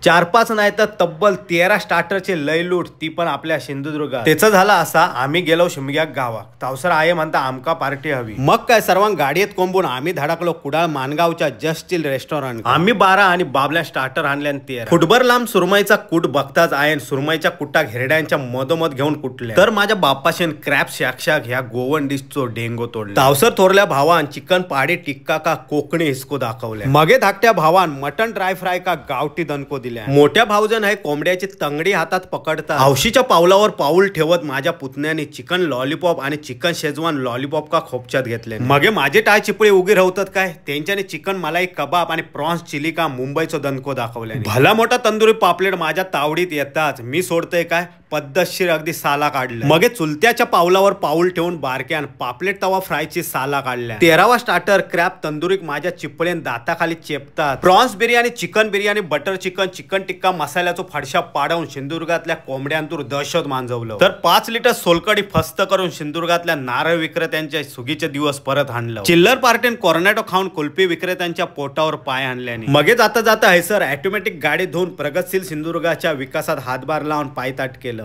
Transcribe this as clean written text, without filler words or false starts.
4-5 नाही तर तब्बल 13 स्टार्टरचे लयलूट, ती पण आपल्या सिंधुदुर्गात. त्याचं झालं असा, आम्ही गेलो शिमग्या गावात. तावसर आहे म्हणता आमका पार्टी हवी. मग काय सर्वांग गाडीत कोंबून आम्ही धडकलो कुडाळ मानगावच्या जस्ट चिल रेस्टॉरंट. आम्ही 12 आणि बाबल्या स्टार्टर आणल्या 13. फुटभर लांब सुरमईचा कूट बघताच आयन सुरमईच्या कुटा घेरड्यांच्या मधोमध घेऊन कुटल्या. तर माझ्या बाप्पाशेन क्रॅप शाकशाक ह्या गोवन डिशचो डेंगो तोडला. तावसर थोरल्या भावान चिकन पाडी टिक्का का कोकणी हिसको दाखवल्या. मगे धाकट्या भावान मटन ड्राय फ्राय का गावठी दणको दिल्या. मोठ्या भावजन हे कोंबड्याची तंगडी हातात पकडतात. हौशीच्या पावलावर पाऊल ठेवत माझ्या पुतण्याने चिकन लॉलीपॉप आणि चिकन शेजवान लॉलीपॉप का खोपच्यात घेतले. मगे माझे टाय चिपळी उगी राहतात काय, त्यांच्याने चिकन मलाई कबाब आणि प्रॉन्स चिली का मुंबईचो दणको दाखवले. भला मोठा तंदुरी पापलेट माझ्या तावडीत येताच मी सोडतोय काय, पद्धतशीर अगदी साला काढल्या. मगे चुलत्याच्या पावलावर पाऊल ठेवून बारक्यान पापलेट तवा फ्रायची साला काढल्या. 13वा स्टार्टर क्रॅप तंदुरीक माझ्या चिपळेन दाताखाली चेपतात. Prawns biryani, chicken biryani, butter chicken, chicken tikka मसाल्याचो फडशा पाडवून सिंधुदुर्गातल्या कोंबड्यांतूर दहशत मांजवलं. तर 5 लिटर सोलकडी फस्त करून सिंधुदुर्गातल्या नारळ विक्रेत्यांच्या सुगीचे दिवस परत आणलं. चिल्लर पार्टीन कॉर्नॅटो खाऊन कुल्फी विक्रेत्यांच्या पोटावर पाय आणल्याने. मगे जाता जाता हैसर ऑटोमॅटिक गाडी धुवून प्रगतशील सिंधुदुर्गाच्या विकासात हातभार लावून पायताट केलं.